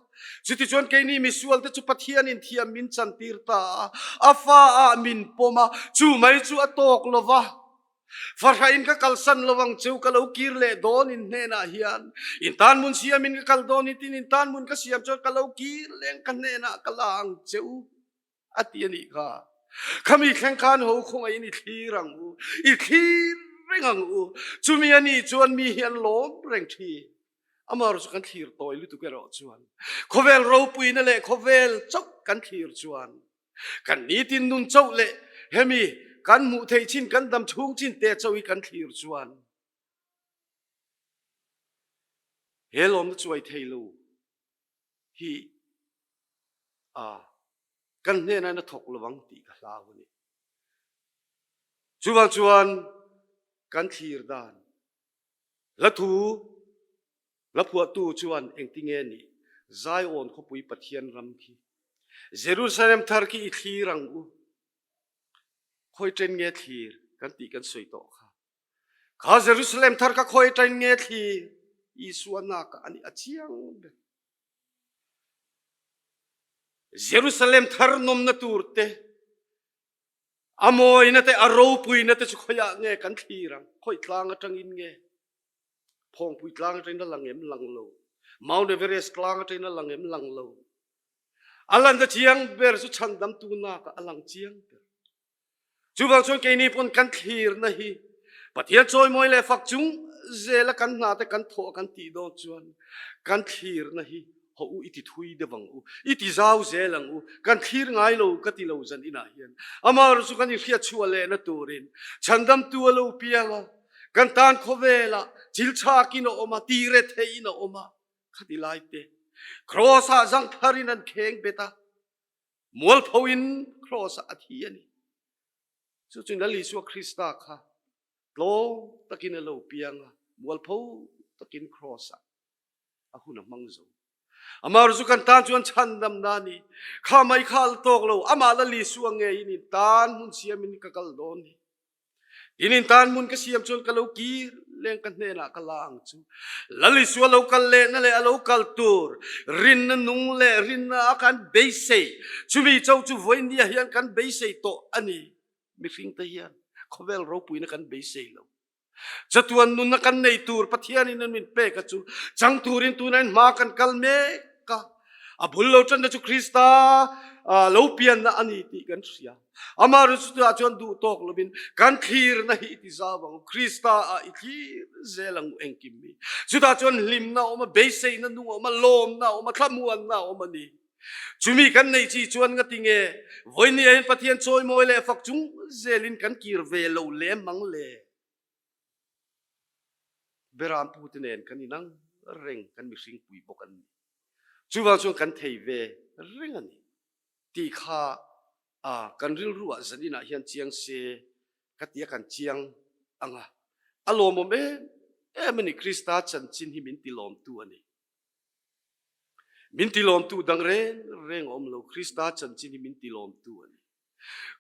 Chutichuan keini misual te chu Pathian in thiam min chantir ta a, a fa ah min pawm a, chu mai chu a tawk lo va. Fahrah in ka kalsan lo ang cheu, ka lo kir leh dawn in hnenah hian. In tan hmun siam in ka kal dawn in tin in tan hmun ka siam chuan ka lo kir leng ka hnenah ka la ang cheu. A ti a nih kha. Khami thleng khan ho khawngaihin i thlir ang u, i thlir reng ang u. Chumi a nih chuan mi hi an lawm reng thin. Amaherawh chu kan thlir tawi lutuk erawh chuan khawvel ropuina leh khawvel chauh kan thlir chuan kan nitin nun chauh leh hemi kan hmuh theih chin kan dam chhung chin te chauh hi kan thlir chuan he lawmna chuai thei lo hi a kan hnenah na thawk lovang tih ka hlau a ni. Chuvang chuan kan thlir dan hla thu hla phuahtu chuan engtinge nih Zion khawpui Pathian ram khi Jerusalem thar khi i thlir ang u. Khawi ṭen nge thlir kan tih kan sawi tawh kha. Kha Jerusalem thar kha khawi ṭen nge thlir Isua nak ah a nih a chiang ber. Jerusalem thar nawmna tur te, a mawina te, a ropuina te chu khawiah nge kan thlir ang? Khawi tlang atangin nge? Phawngpui tlang atangin a lang em? Lang lo. Mount Everest tlang atangin a lang em? Lang lo. A lanna chiang ber chu chhandamtu nakah a lang chiang ber. Chuvang chuan keini pawn kan thlirna hi Pathian chawimawi leh fak chung zela kan hna te kan thawh kan tih dawn chuan kan thlirna hi haw u i ti thui deuh ang u, i ti zau zel ang u, kan thlir ngai lo ka ti lo zan inah hian amaherawh chu kan inhriatchhuah lehna turin chhandamtu a lo piang a, kan tan khawvelah thil chhakin a awm a, tire theihin a awm a, khati lai te Kraws ah zangtharin an kheng bet a. Mualpho in Kraws ah a thi a ni. Chu chu Lal Isua Krista kha tlawm takin a lo piang a, mualpho takin Kraws ah a hun a hmang zo. Amah chu kan tan chuan chhandamna a ni. Kha mai kha a la tawk lo, amah Lal Isua ngeiin in tan hmun siamin ka kal dawn hi. Tin in tan hmun ka siam chuan ka lo kir leng ka hnenah ka la ang chu. Lal Isua lo kal lehna leh a lo kal tur rinna nung leh rinna a kan beisei. Chumi cho chu vawinia hian kan beisei tawh a ni. Mihringte hian khawvel ropuina kan beisei lo. Chatuan nunna kan nei tur Pathianin an min pek a chu chang turin tuna in hma kan kal mek a. A bul lo tanna chu Krista. lo pianna a ni tih kan hria. Amaherawhchu chuan duh tawk lovin kan thlirna hi i ti zau ang u, Krista ah i thlir zel ang u engkim hi. Chutah chuan hlimna a awm a, beiseina nung a awm a, lawmna a awm a, thlamuanna a awm a ni. Chumi kan neih chi chuan ngati nge vawinia hian Pathian chawimawi leh fak chung zelin kan kir ve lo lem ang le? Berampute nen kan inang reng, kan mihring pui bawk an ni. Chuvang chuan kan thei ve reng a ni tih kha kan rilruah zaninah hian chiang se ka ti a, kan chiang ang a. A lawmawm em em a ni, Krista chanchin hi min tilawmtu a ni. Min tilawmtu dang reng reng a awm lo, Krista chanchin hi min tilawmtu a ni.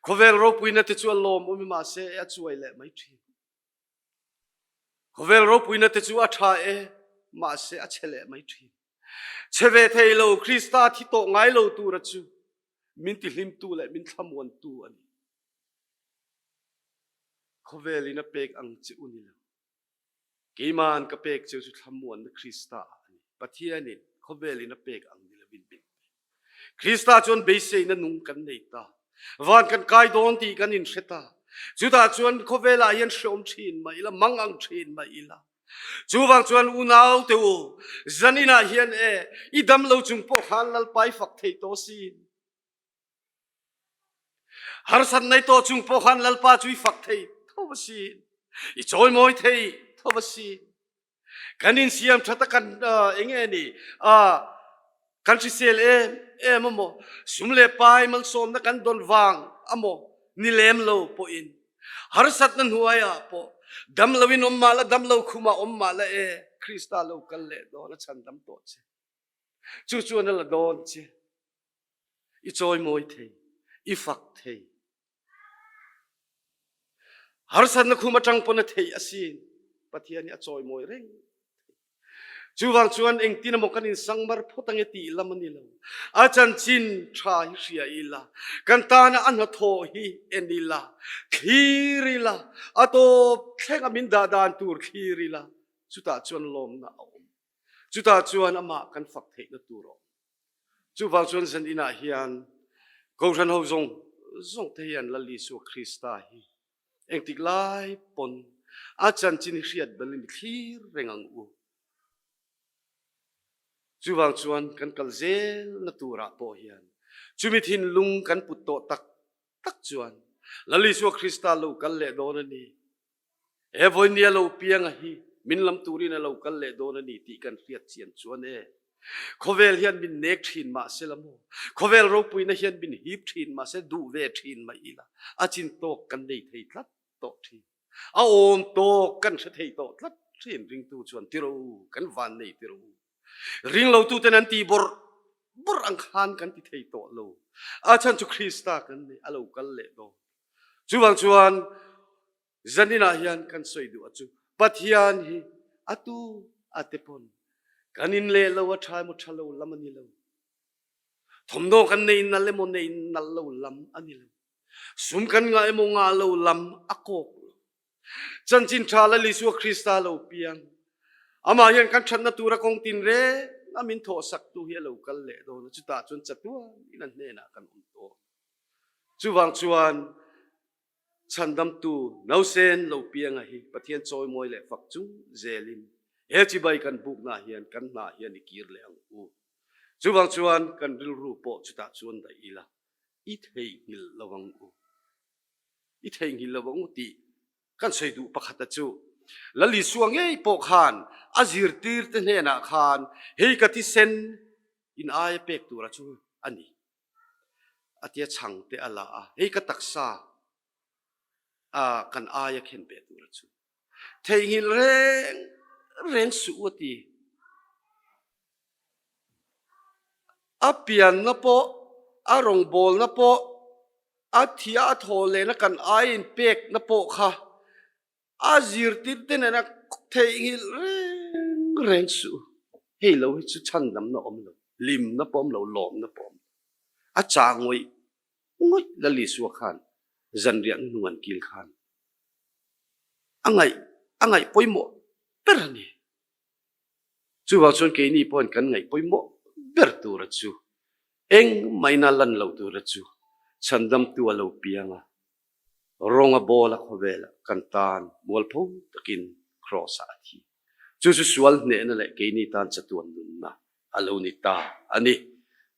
Khawvel ropuina te chu a lawmawm i mahse a chuai leh mai thin. Khawvel ropuina te chu a tha e, mahse a chhe leh mai thin. Chhe ve thei lo Krista thi tawh ngai lo tura chu min tihlimtu leh min thlamuantu a ni. Khawvelin a pek ang che u ni lo. Keiman ka pek cheu chu thlamuanna Krista ah a ni. Pathianin khawvelin a pek ang ni lovin min pe. Krista chuan beiseina nung kan nei ta. Van kan kai dawn tih kan inhre ta. Chutah chuan khawvelah hian hreawm thin mah ila, mang ang thin mah ila. Chuvang chuan unau te u, zaninah hian e, i dam lo chung pawh khan Lalpa i fak thei tawh sin. Harsat nei tawh chung pawh khan Lalpa chu i fak thei tho a si. I chawimawi thei tho a si. Kan insiam that a kan enge ni kan hrisel em em amaw sum leh pai malsawmna kan dawn vang amaw ni lem lo pawhin harsatna hnuaiah pawh dam loin awm mah la dam lo khumah awm mah la e Krista lo kal leh dawn a chhandam tawh che. Chu chuan a la dawn che. I chawimawi thei, i fak thei. Harsatna khum atang pawn a theih asin. Pathian hi a chawimawi reng. Chuvang chuan engtin emaw kan insangmar phawt ange tih lam a ni lo. A chanchin tha hi hria ila, kan tana a hnathawh hi en ila, thlir ila, a tawp thlenga min dah dan tur thlir ila, chutah chuan lawmna a awm. Chutah chuan amah kan fak theihna tur a awm. Chuvang chuan zan inah hian Kohhran ho zawng zawng te hian Lal Isua Krista hi engtik lai pawn a chanchin hi hriat belin i thlir reng ang u. Chuvang chuan kan kal zelna turah pawh hian chumi thinlung kan put tawh tak tak chuan Lal Isua Krista lo kal leh dawn a ni. He vawinia lo pianga hi min lam turin a lo kal leh dawn a ni tih kan hriat chian chuan e, khawvel hian min nek thin mah se la maw, khawvel ropuina hian min hip thin mah se duh ve thin mah ila a chin tawk kan nei thei tlat tawh thin. A awm tawk kan hre thei tawh tlat thin ringtu chuan ti rawh u, kan van nei ti rawh u. Ringlotuten an tih bawrh bawrh ang khan kan ti thei tawh lo. A chhan chu Krista kan nei, a lo kal leh dawn. Chuvang chuan zaninah hian kan sawi duh a chu Pathian hi a tu a te pawn kan in leh lo a tha emaw tha lo lam a ni lo. Thawmhnaw kan nei nal emaw nei nal lo lam a ni lo. Sum kan ngah emaw ngah lo lam a kawk lo. Chanchin tha Lal Isua Krista lo piang. Amah hian kan thatna tura kawng tin reng a min thawhsak tu hi a lo kal leh dawn a, chutah chuan chatuan in a hnenah kan awm dawn. Chuvang chuan chhandamtu nausen lo pianga hi Pathian chawimawi leh fak chung zelin he chibai kan buknaah hian kan hnah hian i kir leh ang u. Chuvang chuan kan rilru pawh chutah chuan daih ila i theihnghilh lo ang u. I theihnghilh lo ang u tih kan sawi duh pakhata chu Lal Isua ngei pawh khan a zirtirte hnenah khan hei ka thisen in aia pek tura chu a ni. A tia chhang te a la a, hei ka taksa a kan aia khen ve tur a chu. Theihnghilh reng reng suh u a ti. A pianna pawh, a rawngbawlna pawh, a thia a thaw lehna kan aia inpekna pawh kha A zirtirte nena theihnghilh reng reng suh. Hei lo hi chu chhandamna awm lo, hlimna pawh awm lo, lawmna pawh awm lo. A chah ngawih ngawih Lal Isua khan zanriah hnung an kil khan a ngaih a ngaih pawimawh ber a ni. Chuvang chuan keini pawhin kan ngaih pawimawh ber tura chu. Engmahina lan loh tura chu chhandamtu a lo piang a, rawng a bawl a khawvelah kan tan mualpho takin Kraws-ah a thi. Chu chu sual hnehna leh keini tan chatuan nunna a lo ni ta a ni.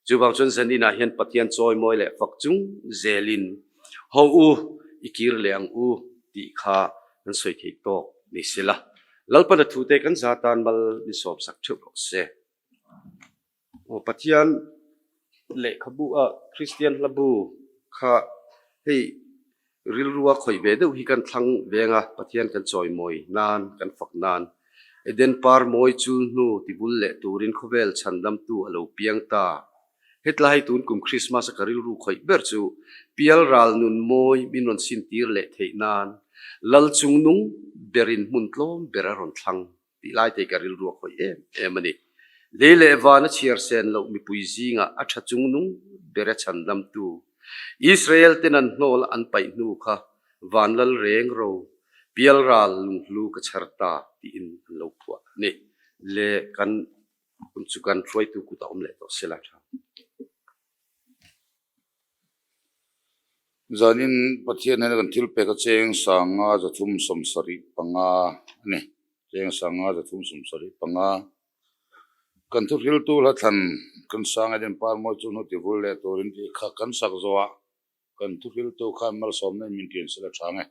Chuvang chuan zaninah hian Pathian chawimawi leh fak chung zelin ho u i kir leh ang u tih kha kan sawi thei tawk ni sela. Lalpana thute kan za tan mal min sawmsak theuh rawh se. Aw Pathian lehkhabu a Kristian hlabu kha hei rilrua khawih ve deuh hi kan thlang veng a, Pathian kan chawimawi nan, kan fak nan. Eden par mawi chul hnu tibul leh turin khawvel chhandamtu a lo piang ta. Hetlai hei tun kum Krismas a ka rilru khawih ber chu pial ral nun mawi min rawn sintir leh theih nan Lal chungnung berin hmun tlawm ber a rawn thlang. Tih lai te hi ka rilru a khawih em em a ni. Lei leh van a chhiar sen loh mipui zingah a tha chungnung ber a chhandamtu Israel ten an hnawl an paih hnu kha van lal reng ro pialral lunghlu ka chhar ta tiin an lo phuah a ni. Le kan hun chu kan hruaitu kut a awm leh tawh sela tha. Zanin Pathian hnena kan thil pek a cheng sanga 375 a ni. Cheng sanga 375. Kan thuhriltu hla thlan kan sang Eden Parmawi chu hnu tivul leh turin tih kha kan sak zawhah kan thuhriltu khan malsawmna in min tian sela tha nge.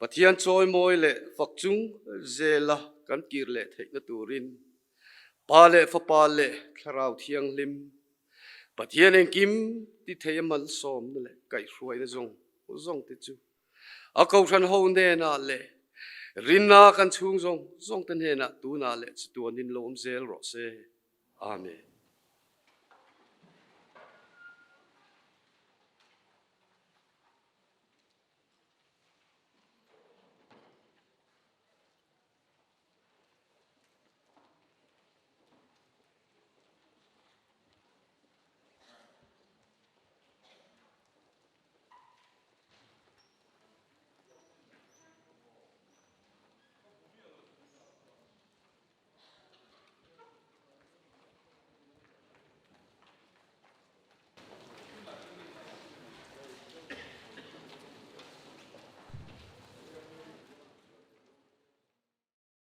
Pathian chawimawi leh fak chung zela kan kir leh theihna turin Pa leh Fapa leh Thlarau Thianghlim Pathian engkim ti thei a malsawmna leh kaihhruaina zawng zawng te chu a kohhran ho hnenah leh rinna kan chhung zawng zawng te hnenah tunah leh chatuanin lo awm zel rawh se. Amen.